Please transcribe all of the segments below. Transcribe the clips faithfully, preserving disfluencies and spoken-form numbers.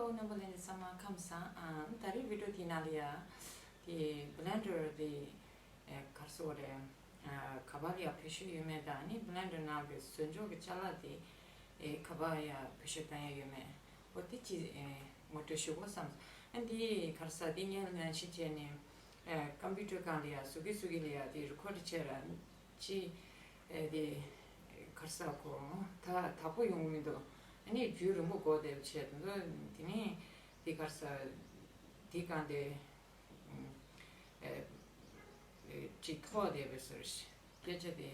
ཨོ། རྣམ་པ་ལྷན་རྒྱས་ཚང་མ་ཁམས་བཟང་། ཨ་ད་རེས་བི་ཌིའོ་དེའི་ནང་ལ་ཡ་དེ་བྷི་ལེན་ཌར་དེ་ཨེ་ག་རེ་ཟེར་དགོས་རེད། ཨ་ག་པར་ཡ་བེད་སྤྱོད་ཡོད་མེད་དང་ནི་བྷི་ལེན་ཌར་ནང་གི་བཟོ་འཇོག་གི་ཅ་ལག་དེ་ཨེ་ག་པར་ཡ་བེད་སྤྱོད་བཏང་ཡ་ཡོད་མེད། ཨོ་དེ་ཅིག་ཨེ་ངོ་སྤྲོད་ཞུ་དགོས་བསམ་སོང་། ཨ་འདི་ག་རེ་ཟེར། དེ་ངས་ནང་བཞིན་བྱས་ནས་ཨེ་ཀམ་པུ་ཊར་སྒང་ལ་ཡ་བཟོ་གི་བཟོ་གི་ལ་ཡ་དེ་རི་ཀོཌ་བྱས་ར། ཅི། ཨེ་དེ། ག་རེ་ཟེར་དགོས། ད་དག་པོ་ཡོང་གི་མི་འདུག་ཨ་ནི་རྒྱུན་རིང་པོ་འགོར་བསྡད་པ་བྱས། དེ་ཚོ་དེ་ནས་དེ་ག་རེ་ཟེར། དེ་གང་དེ། ཨེ། ཨེ། ཅིག་ཐོག་བསྡད་པའི་ཟེར་སྐད་ཆ་དེ་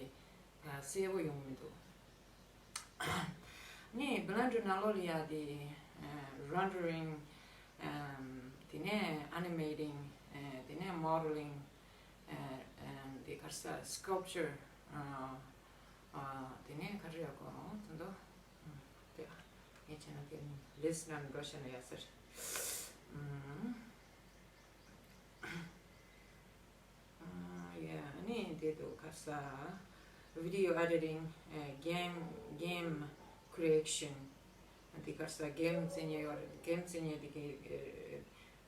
གསལ་པོ་ཡོང་གི་མི་འདུག་ནི་བྷི་ལེན་ཌར་ནང་ལོགས་ལ་ཡ་དེ་ཨེ་རེན་ཌ་རིང་། ཨེམ། དེ་ནས་ཨ་ནི་མེ་ཊིང་། ཨེ། དེ་ནས་མོ་ཌེ་ལིང་། ཨེ། ཨེམ། དེ་ག་རེ་ཟེར། སི་ཀལ་པ་ཅར། ཨ། ཨ། དེ་ནས་ག་རེ་ཡོད་གོ་དེ་ཚོ། ཨ། དེ་ངས་བྱས་ན་དེ་ལིས་ཊི་ནང་འགྲོ་བྱས་ན་ཡག་ཟེར། ཨམ། ཨ། ཡ། ཨ་ནི་དེ་འདུག་ག་རེ་ཟེར། བི་ཌི་ཡོ་ཨེ་ཌི་ཊིང་། ཨེ། གེམ། གེམ་ཀི་རི་ཨེ་ཤན། དེ་ག་རེ་ཟེར། གེམ་རྩེ་མཁན་ཡོད་རེད། གེམ་རྩེ་མཁན་དེ་གི་ཨེ།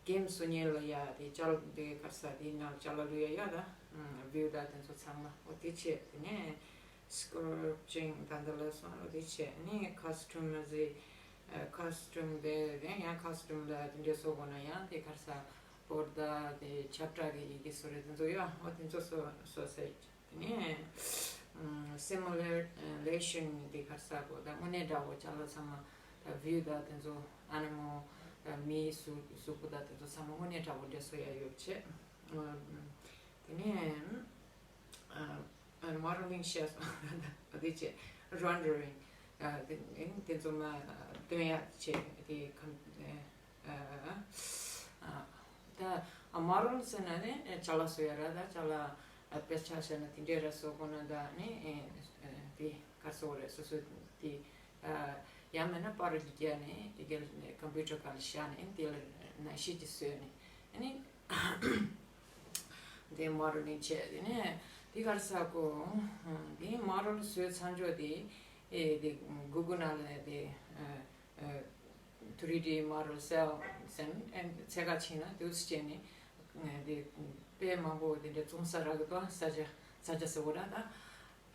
གེམ་བཟོ་མཁན་ལ་ཡ་དེ་ཅ་ལག་དེ་ག་རེ་ཟེར། དེ་ནང་ཅ་ལག་བླུག་ཡ་ཡོད་ད། ཨམ། བིའུ་ད་དེ་ཚོ་ཚང་མ། ཨོ་དེ་བྱས། དེ་ནས་སི་ཀལ་པ་ཅིང་ད་ལྟ་ལབ་སོང་། ཨོ་དེ་བྱས། ཨ་ནི་ཁ་སི་ཊོམ་ཟེར། ཨ། ཁ་སི་ཊོམ་དེ་དེ་ཡང་ཁ་སི་ཊོམ་ལ་དེ་འདྲས་བཟོ་དགོས་ན་ཡང་དེ་ག་རེ་ཟེར། པོར་ད་དེ་ཁྱབ་བསྒྲགས་ཀྱི་ཡི་གེ་བཟོ་རེད། དེ་ཚོ་ཡོད། ཨོ་དེ་ཚོ་བཟོ་བཟོ་ཟེར། དེ་ནས་སི་མུ་ལེ་ཤན་དེ་ག་རེ་ཟེར་དགོས། ད་དངོས་གནས་འདྲ་བོ་ཅ་ལག་ཚང་མ། ད་བིའུ་ད་དེ་ཚོ། ཨ་ནི་མོ། ད་མིའི་གཟུགས་གཟུགས་པོ་ད་དེ་ཚོ་ཚང་མ་དངོས་གནས་འདྲ་བོ་འདྲ་བཟོ་ཡ་ཡོད་བྱས། དེ་ནས་ཨ་ཨ་མོ་ཌེ་ལིང་བཤད་སོང་། དེ་བྱས་རེན་ཌ་རིང་། ཨ་དེ་དེ་ཚོ་མ་སྟོན་ཡ་བྱས། དེ་གམ་ཨ། ཨ། ད་ཨ་མོ་ཌེལ་ཟེར་ན་ནི་ཅ་ལག་བཟོ་ཡ་ར། ད་ཅ་ལག་ཨ་དཔེ་ཆ་བཞག་ན་དེ་འདྲས་ར་བཟོ་དགོས་ན། ད་ནི་ཨེ་ཨེ་དེ་ག་རེ་ཟེར་དགོས་རེད། སོ་སོ་དེ་ཨ་ཡང་མིན་ན་པར་རྒྱག་ནས་དེ་ག་ཀམ་པུ་ཊར་སྒང་ལ་བཞག་ནས་དེ་ལ་ནང་བཞིན་གྱི་བཟོས་ནས། ཨ་ནི་དེ་མོ་ཌེ་ལིང་བྱས། དེ་ནས་དེ་ག་རེ་ཟེར་དགོས། དེ་མོ་ཌེལ་བཟོས་ཚར་ནས་དེ་ཨེ་དེ་གུ་གུལ་ནང་ལ་དེ་ཨ། ཨ། ཐི་རི་ཌི་མོ་ཌེལ་སེལ་ཟེར་ནས། ཨ། ཚད་བཀག་བྱས་ན་དེ་འདྲས་བྱས་ནས། ཨ། དེ་དཔེ་མང་པོ་དེ་འདྲས་བཙོང་ས་རག་གི་འདུག་ས་ཆ་ས་ཆ་ཟེར་དགོས་ར་ད།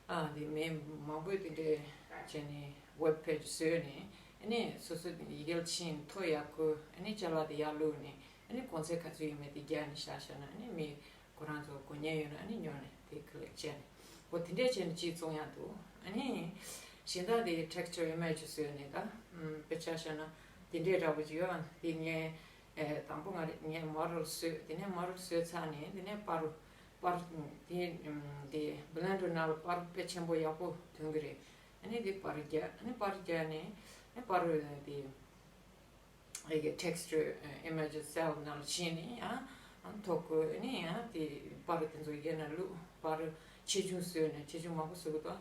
ཨ། དེ་མི་མང་པོས་དེ་འདྲས་བྱས་ནས་ཝེབ་པེ་ཇི་བཟོས་ནས། ཨ་ནི་སོ་སོ་ཡི་གེ་ཕྱིན་ཐོ་ཡག་པོ། ཨ་ནི་ཅ་ལག་དེ་ཡར་བླུགས་ནས། ཨ་ནི་གོང་ཚད་ག་ཚོད་ཡོད་མེད་དེ་རྒྱག་ནས་བཞག་བཞག་ན། ཨ་ནི་མི་ཁོ་རང་ཚོ་དགོས་མཁན་ཡོད་ན་ཨ་ནི་ཉོ་ནས་དེ་ཁོ་ལེགས་བྱས་ནས། འོ་དེ་འདྲས་བྱས་ནས་ཅིག་བཙོང་ཡག་འདུག་ཨ་ནི་གཞན་དག་དེ་ཊེག་སི་ཅར་ཨི་མེ་ཇི་བཟོས་ནས། ད་ཨམ་དཔེ་ཆ་བཞག་ན་དེ་འདྲས་འདྲ་པོ་ཅིག་ཡོད། ཨ་དེ་ངས་ཨེ་དང་པོ་ང་རེ་ངས་མོ་ཌེལ་བཟོས། དེ་ནས་མོ་ཌེལ་བཟོས་ཚར་ནས་དེ་ནས་པར་པར་དེ་ཨམ་དེ་བྷི་ལེན་ཌར་ནང་ལ་པར་དཔེ་ཆེན་པོ་ཡག་པོ་ཐོན་གི་རེད། ཨ་ནི་དེ་པར་རྒྱག་ཨ་ནི་པར་རྒྱག་ནས་ཨ་ནི་པར་དེ། ཨེ་གི་ཊེག་སི་ཊར་ཨེ་མེ་ཇི་སེལ་ནང་ལ་ཕྱིན་ནས་ཡང་ཐོ་བཀོད་ནས་ཡང་དེ་པར་དེ་ཚོ་ཡི་གེ་ནང་བླུགས། པར་ཆེ་ཆུང་བཟོས་ནས། ཆེ་ཆུང་མང་པོ་བཟོ་གི་འདུག་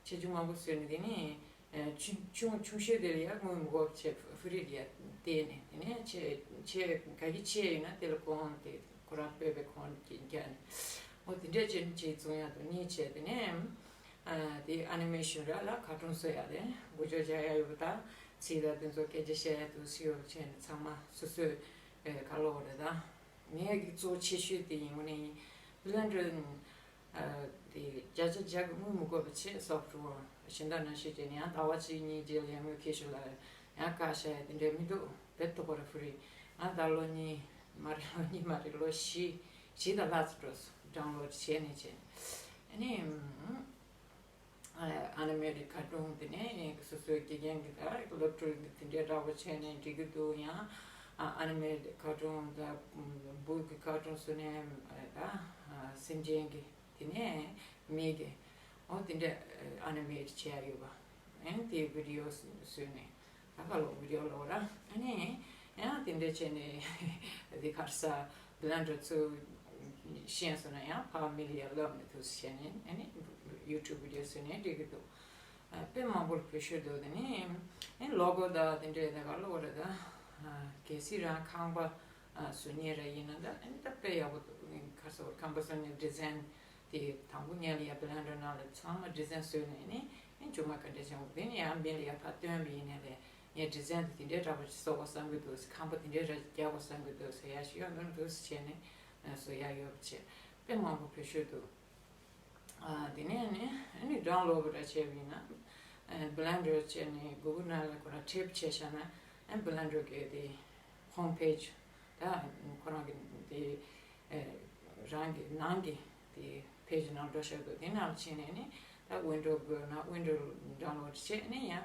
ཆེ་ཆུང་མང་པོ་བཟོས་ནས་དེ་ནས་ཨེ་ཆུང་ཆུང་ཆུང་ཤོས་དེ་ལ་ཡང་དངུལ་མི་དགོས་པ་བྱས། ཧྥི་རི་ལ་ཡང་བལྟས་ནས། དེ་ནས་ཆེ་ཆེ་ག་གི་ཆེ་ཡིན་ན་དེ་ལ་གོང་དེ་ཁོ་རང་སྤོས་པའི་གོང་རྒྱག་ནས། འོ་དེ་འདྲས་བྱས་ནས་ཅིག་བཙོང་ཡག་འདུག་གཉིས་བྱས། དེ་ནས། ཨ། དེ་ཨ་ནི་མེ་ཤན་ར་ལ་ཁ་ཊུན་བཟོ་ཡག་དེ་འགུལ་སྐྱོད་རྒྱག་ཡག་ཡོད་པ་དང་། ཚིག་དང་དེ་ཚོ་སྐད་ཆ་བཤད་ཡག་དུ་སི་ཡོ་བྱས་ནས་ཚང་མ་སོ་སོས་ཨེ་ག་ལབ་དགོས་རེད། ད་ངས་གི་གཙོ་ཆེ་ཤོས་དེ་ཡིན། དངོས་གནས་ཡིན། བྷི་ལེན་ཌར་ཨ་དེ་བརྒྱ་ཆ་བརྒྱ་གི་དངུལ་མི་དགོས་པ་བྱས། སོབ་ཊི་ཝེར་གཞན་དག་ནང་བཞིན་བྱས་ནས་ཡང་ཟླ་བ་གཅིག་གཉིས་རྗེས་ལ་ཡང་དངུལ་ཁྱེར་ཤོག་ལབ་ཡང་བཀག་བཞག་ཡག་དེ་འདྲས་མི་འདུག་རྦད་དེ་ཁོ་རང་ཧྥི་རི། ང་ད་ལོ་གཉིས་མ་རེད། ལོ་གཉིས་མ་རེད། ལོ་བཞི་བཞི་དང་ལྷག་ཙམ་འགྲོ་སོང་། ཌའུན་ལོཌ་བྱས་ནས་བྱས། ཨ་ནི་ཨ་ནི་མེ་ཊི་ཁ་ཊུན་དེ་ནས་སོ་སོའི་དགེ་རྒན་གྱི་ད་སློབ་ཕྲུག་གི་དེ་འདྲའི་འདྲ་པོ་བྱས་ནས་འབྲི་གི་འདུག་ཡང་ཨ་ནི་མེ་ཊི་ཁ་ཊུན་ད་འབུར་གྱི་ཁ་ཊུན་བཟོས་ནས་ད་སེམས་ཅན་གྱི། དེ་ནས་མི་གི་འོ་དེ་འདྲ་ཨ་ནི་མེ་ཊི་བྱས་ཡོད་པ། ཨ་ནི་དེ་བི་ཌི་ཡོ་བཟོས་ནས་ད་ག་ལོ་བི་ཌི་ཡོ་ལོ་ར། ཨ་ནི་ཡང་དེ་འདྲ་བྱས་ནས་དེ་ག་རེ་ཟེར། བྷི་ལེན་ཌར་ཚུར་ཤེས་སོང་ན་ཡང་ཕར་མི་ལ་ཡ་ལབ་ནས་དུ་བྱས་ནས། ཨ་ནི་ཡུ་ཊུབ་བི་ཌི་ཡོ་བཟོས་ནས་འབྲི་གི་འདུག་དཔེ་མང་པོ་ལ་བེད་སྤྱོད་འདུག་དེ་ནས་ཨ་ནི་ལོ་གོ་ད་དེ་འདྲ་ད་ག་ལོ་ར། ད་གལ་སྲིད་རང་ཁང་པ་ཨ་བཟོ་མཁན་ར་ཡིན་ན། ད་ཨ་ནི་ད་དཔེ་ཡག་པོ་འདུག་ག་རེ་ཟེར། ཁང་པ་བཟོ་མཁན་ཌི་ཛའིན་དེ་དང་པོ་ངས་ལ་ཡ་བྷི་ལེན་ཌར་ནང་ལ་ཚང་མ་ཌི་ཛའིན་བཟོས་ནས་ནི་ཨ་ནི་མཇུག་མ་ག་འདྲ་བྱུང་། དེ་ནས་ཡང་མི་ལ་ཡ་ཕར་སྟོན་པ་ཡིན་ནའི་ལས་ ངས་ཌི་ཛའིན་དེ་དེ་འདྲའི་འདྲ་པོ་ཞིག་བཟོ་དགོས་བསམ་གྱི་འདུག་ཁང་པ་དེ་འདྲའི་འདྲ་རྒྱག་དགོས་བསམ་གྱི་འདུག་ཟེར་ཡ་ཞིག་ཡོད་འདུག་འདུག་སེ་བྱས་ནས་བཟོ་ཡ་ཡོད་པ་བྱས་དཔེ་མང་པོ་བེད་སྤྱོད་འདུག་ཨ་དེ་ནས་ནི་ཨ་ནི་ཌའུན་ལོཌ་ར་བྱས་པ་ཡིན་ན་བྷི་ལེན་ཌར་བྱས་ནས་གུ་གལ་ནང་ལ་ཁོ་རང་ཊེབ་བྱས་བཞག་ན་ཨ་བྷི་ལེན་ཌར་གི་དེ་ཧོམ་པེ་ཇི་ད་ཁོ་རང་གི་དེ་རང་གི་ནང་གི་དེ་པེ་ཇི་ནང་འགྲོ་བཞག་འདུག་དེ་ནང་ལ་ཕྱིན་ནས་ནི་ད་ཝིན་ཌོ་དགོས་ན་ཝིན་ཌོ་ཌའུན་ལོཌ་བྱས་ནས་ཡང་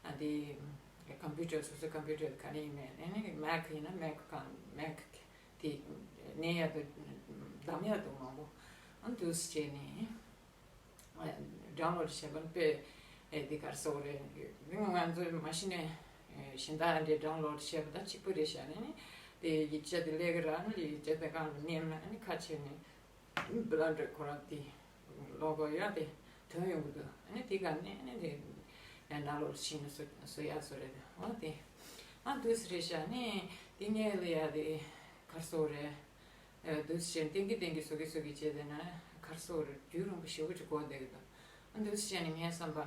ཨ་དེ་ཀམ་པུ་ཊར་སོ་སོའི་ཀམ་པུ་ཊར་ག་རེ་ཡིན་མིན་ནི་མེག་ཡིན་ན་མེག་གང་མེག་དེ་ནས་ཡག་འདུག་བདམས་ཡག་འདུག་མང་པོ་ཨ་འདུག་སེ་བྱས་ནས། ཌའུན་ལོཌ་བྱས་པ་དཔེ་ཨེ་འདི་གར་སོགས་རེད། ང་ཚོ་མ་གཞི་ནས་གཞན་དག་འདྲའི་ཌའུན་ལོཌ་བྱས་པ་དང་གཅིག་པ་རེད་བཞག་ནས་ནི་དེ་ཡིག་ཆ་དེ་ལས་ཀ་རག་ནི་ཡིག་ཆ་དེ་སྒང་ལ་མནན་ན་ནི་ཁ་ཕྱེ་ནས་བྷི་ལེན་ཌར་ཁོ་རང་དེ་ལོ་གོ་ཡ་དེ་ཐོན་ཡོང་གི་འདུག་ནི་དེ་ག་ནས་ནི་དེ་ཌའུན་ལོཌ་བྱས་ནས་བཟོ་བཟོ་ཡག་བཟོ་རེད་འོ་དེ་ཨ་འདུག་སེ་རེད་བཞག་ནས་དེ་ངས་ལ་ཡ་དེ་གར་སོགས་རེད། འདུག་སེ་བྱས་ཏིང་གི་ཏིང་གི་སུ་གི་སུ་གི་བྱས་ཏེ་ན་གར་སོགས་རྒྱུན་རིང་པོ་ཞེ་པོ་ཅིག་འགོར་བསྡད་ཀྱི་འདུག་འདུག་སེ་བྱས་ནས་ངས་བསམ་པ་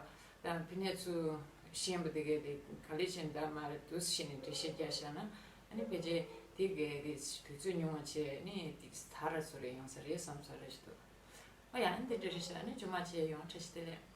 ད་ཕི་ནས་ཚུར་ཤེས་པ་དེ་གས་དེ་ག་ལེ་བྱས་ནས་ད་མ་རེད་འདུག་སེ་བྱས་ནས་འགྲེལ་བཤད་རྒྱག་བཞག་ན་ཨ་ནི་ཕལ་ཆེར་དེ་གས་དེ་དུས་ཚོད་ཉུང་བ་བྱས་ནས་དེ་ད་ར་སུ་རེ་ཡོང་ས་རེད་བསམ་ས་རེད་ཞིག་འདུག་ཨ་ཡ་ཨ་ནི་དེ་འདྲ་རེད་ཤག་ཨ་ནི་ཇུ་མ་བྱས་ཡོང་བཀྲ་ཤིས་བདེ་ལེགས།